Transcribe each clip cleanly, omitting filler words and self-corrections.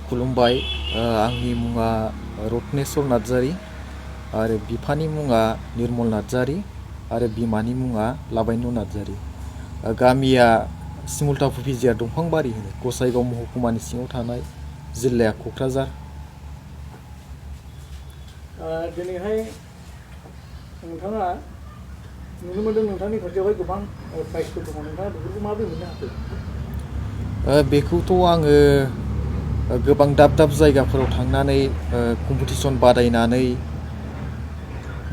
खुलुमबाय आंनि मुङा रत्नेश्वर नार्जारी आरो बिफानि मुङा निर्मल नार्जारी आरो बिमानि मुङा लाबायनु नार्जारी। गामिया सिमुलता फुफिजिया दंफांबारि होनो गसाइगाव महकुमानि सिङाव थानाय जिल्लाया क'क्राझार। दिनैहाय नोंथाङा नुनो मोनदों नोंथांनि खाथियावहाय गोबां प्राइजफोर दङ, नोंथाङा बेफोरखौ माबोरै मोननो हाखो? बेखौथ' आङो गोबां दाब दाब जायगाफोराव थांनानै कम्पिटिसन बादायनानै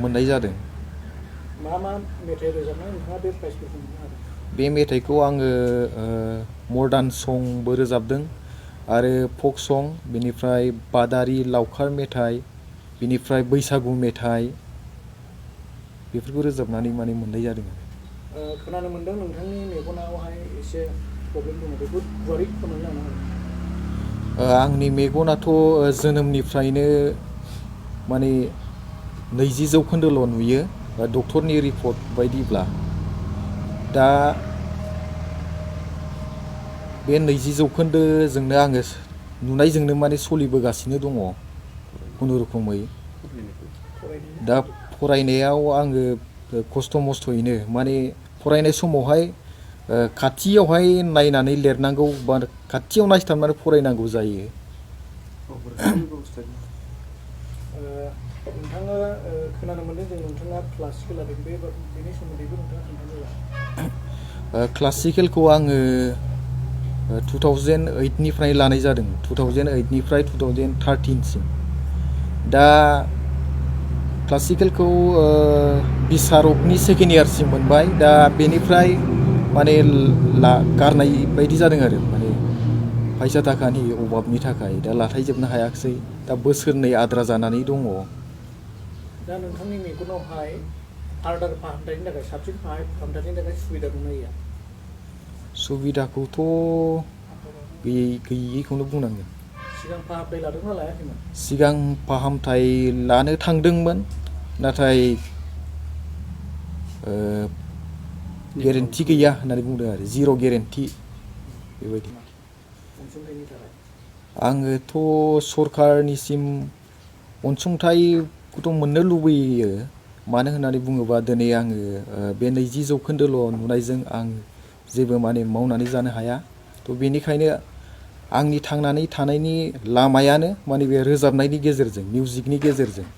मोननाय जादों। मा मा मेथाइ रोजाबनानै नोंथाङा बे प्राइजफोरखौ मोननो हादों? बे मेथाइखौ आङो मडार्न संबो रोजाबदों आरो फक सं, बेनिफ्राय बादारि लावखार मेथाइ, बेनिफ्राय बैसागु मेथाइ, बेफोरखौ रोजाबनानै मोननाय जादों। खोनानो मोनदों नोंथांनि मेगनावहाय एसे प्रब्लेम दङ, बेखौ गुवारै फोरमायना होनो हागोन? आंनि मेगनाथ' जोनोमनिफ्रायनो 20% नुयो डक्टरनि रिपर्ट बायदिब्ला। दा बे 20%जोंनो आङो नुनायजोंनो सोलिबोगासिनो दङ खुनुरुखुमै। दा फरायनायाव आङो खस्थ' मस्थ'यैनो फरायनाय समावहाय खाथियावहाय नायनानै लिरनांगौ बा खाथियाव नायथाबनानै फरायनांगौ जायो। नोंथाङा खोनानो मोनदों जों नोंथाङा क्लासिकेल लादों, बेनि सोमोन्दैबो नोंथाङा खोन्थानो हागोन? क्लासिकेलखौ आङो 2008निफ्राय लानाय जादों, 2008निफ्राय 2013सिम। दा क्लासिकेलखौ बिसारकनि सेकेन्ड इयारसिम मोनबाय। दा बेनिफ्राय गारनाय बायदि जादों आरो फैसा थाखानि अभाबनि थाखाय दा लाथायजोबनो हायाखिसै। दा बोसोरनै आद्रा जानानै दङ। दा नोंथांनि मेगनावहाय आर्दार फाहामथायनि थाखाय साबसिन फाहामथायनि थाखाय सुबिदा दंना गैया? सुबिदाखौथ' गैयैखौनो बुंनांगोन। सिगां फाहामथाय लादोंना लायाखैमोन? सिगां फाहामथाय लानो थांदोंमोन, नाथाय गेरेन्टि गैया होननानै बुंदों आरो जिर' गेरेन्टि बेबायदि। अनसुंथाइनि थाखाय आङोथ' सरकारनिसिम अनसुंथाइखौथ' मोननो लुबैयो। मानो होननानै बुङोबा दिनै आङो बे 20% नुनायजों आं जेबो मावनानै जानो हाया। थ' बेनिखायनो आंनि थांनानै थानायनि लामायानो बे रोजाबनायनि गेजेरजों, मिउजिकनि गेजेरजों।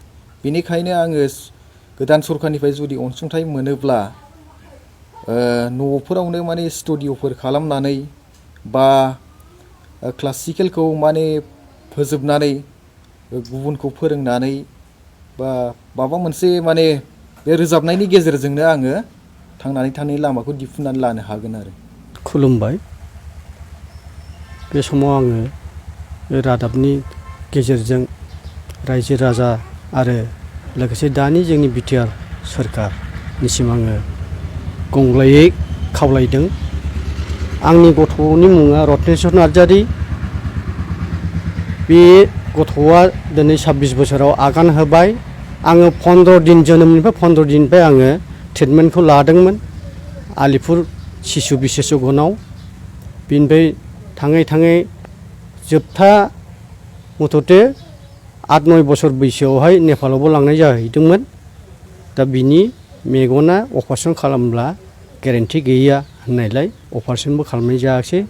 बेनिखायनो आङो गोदान सरकारनिफ्राय जुदि अनसुंथाइ मोनोब्ला न'फोरावनो स्टुडिअ'फोर खालामनानै बा क्लासिकेलखौ फोजोबनानै गुबुनखौ फोरोंनानै बा माबा मोनसे बे रोजाबनायनि गेजेरजोंनो आङो थांनानै थानायनि लामाखौ दिहुननानै लानो हागोन आरो। खुलुमबाय। बे समाव आङो रादाबनि गेजेरजों रायजो राजा आरो लोगोसे दानि जोंनि बिटिआर सोरखारनिसिम आङो गंग्लायै खावलायदों। आंनि गथ'नि मुङा रत्नेश्वर नार्जारी। बे गथ'आ दिनै 26 बोसोराव आगान होबाय। आङो 15 दिन जोनोमनिफ्राय 15 दिननिफ्राय आङो ट्रिटमेन्टखौ लादोंमोन आलिपुर शिशु बिसेसगनाव। बिनिफ्राय थाङै थाङै जोबथा मथथे 8-9 बोसोर बैसोआवहाय नेपालावबो लांनाय जाहैदोंमोन। दा बिनि मेगना अपारेसन खालामब्ला गेरेन्टि गैया होननायलाय अपारेसनबो खालामनाय जायासै।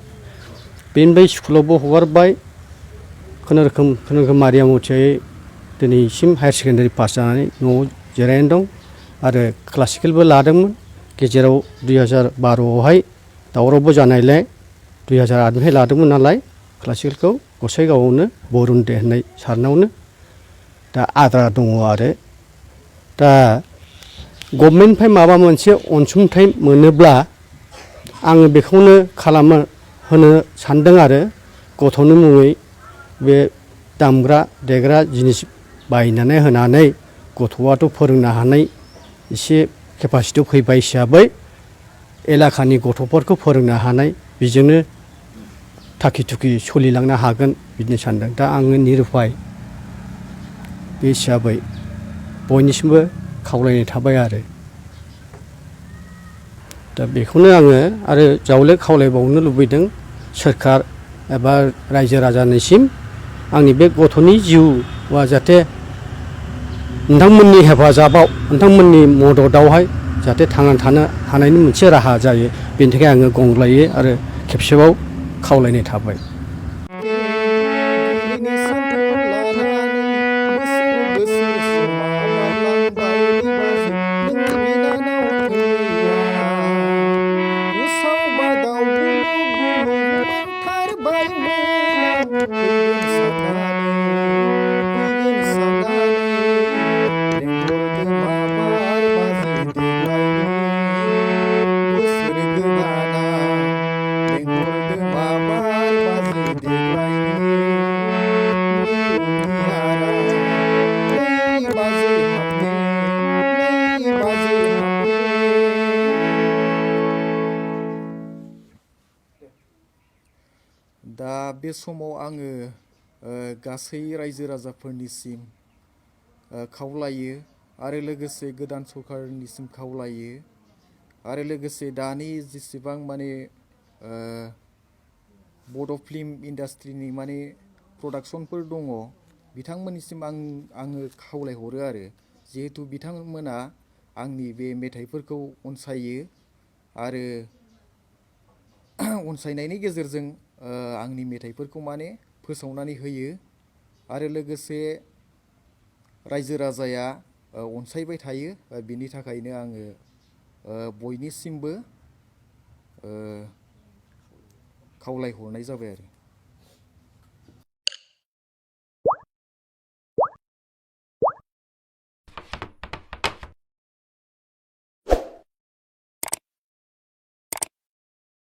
बेनिफ्राय स्कुलावबो हगारबाय। खुनुरुखुम मारिया मथियै दिनैसिम हायार सेकेन्डारि पास जानानै न'आव जिरायनानै दं आरो क्लासिकेलबो लादोंमोन। गेजेराव 2012आवहाय दावरावबो जानायलाय 2008निफ्राय लादोंमोन नालाय क्लासिकेलखौ गसाइगावआवनो बरुन दे होननाय सारनावनो। दा आद्रा दङ आरो। दा गभर्नमेन्टनिफ्राय माबा मोनसे अनसुंथाइ मोनोब्ला आङो बेखौनो होनो सानदों आरो गथ'नि मुङै बे दामग्रा देग्रा जिनिस बायनानै होनानै गथ'आथ' फोरोंनो हानाय एसे केपासिटियाव फैबाय हिसाबै एलाकानि गथ'फोरखौ फोरोंनो हानाय, बेजोंनो थाखि थुखि सोलिलांनो हागोन बिदिनो सानदों। दा आङो निरुपाय बे हिसाबै बयनिसिमबो खावलायनाय थाबाय आरो। दा बेखौनो आङो आरो जावले खावलायबावनो लुबैदों सोरखार एबा रायजो राजानिसिम आंनि बे गथ'नि जिउआ जाहाथे नोंथांमोननि हेफाजाबाव नोंथांमोननि मददआवहाय जाहाथे थांनानै थानो हानायनि मोनसे राहा जायो बेनि थाखाय आङो गंग्लायै आरो खेबसेबाव खावलायनाय थाबाय। गिबिनि सानखौ लानानै बोसोर बोसोर समा बारलांबाय दैबाजै नोंनि बिनानाव थैया उसाव बादाव गुलु गुलु मोनथारबाय मोना फैगोन साननानै लेंहरदो माबार बाजै देग्लायनि बोसोर गोदाना लेंहरदो माबार बाजै देग्लायनि निउनियारा नै बाजै हाबनि नै बाजै हाबनि। दा बे समाव आङो गासै रायजो राजाफोरनिसिम खावलायो आरो लोगोसे गोदान सरकारनिसिम खावलायो आरो लोगोसे दानि जेसेबां माने बड' फिल्म इन्डास्ट्रिनि माने प्रडाक्सनफोर दङ बिथांमोननिसिम आङो खावलायहरो आरो जिहेथु बिथांमोना आंनि बे मेथाइफोरखौ अनसायो आरो अनसायनायनि गेजेरजों आंनि मेथाइफोरखौ माने फोसावनानै होयो आरो लोगोसे रायजो राजाया अनसायबाय थायो बिनि थाखायनो आङो बयनिसिमबो खावलायहरनाय जाबाय आरो।